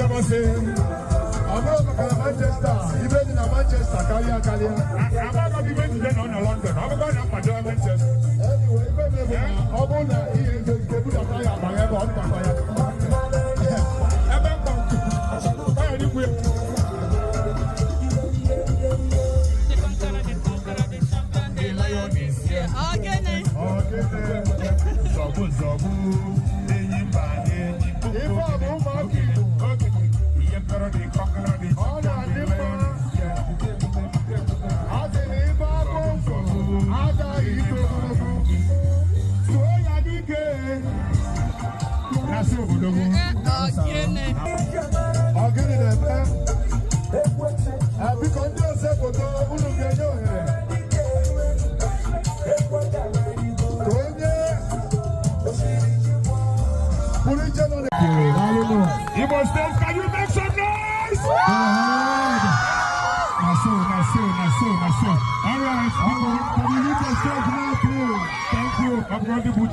Gabasị. Ọ bụrụ maka na Manchester, ibe dị na Manchester karịa karịa. Amaghị m ibe njide nọ na London. Ọ bụkwa na mmadụ Manchester. Anyway, ibe m bụ na ọ bụrụ na ihe nke budata ya agbagha ebe ọ dịkwa ya. Ebe mkpa ọ ya dịkwu ya. The conqueror, the conqueror, the champion, the lion is here. Ogene. Ogene. Nzọgbu nzọgbu, enyi mba enyi. Ife a bụ ụmụaka Igbo. Ihe mkpọrọ dị conqueror, the Ọ na-adị mma. A sị na ife aka ụzọ agaghị ito ogologo. Tụọ ya dike. Na-asị obodo m. Ogene. Ọ gịnị na-eme? Biko, ndị ose foto, unu ga-enye ohere ka onye pụrụ iche nọ na. Daalụnụ. Imo State, can you make some noise? Na so, na so, na so, na so. All right, Can you leave the stage now, please? thank you. I'm going to put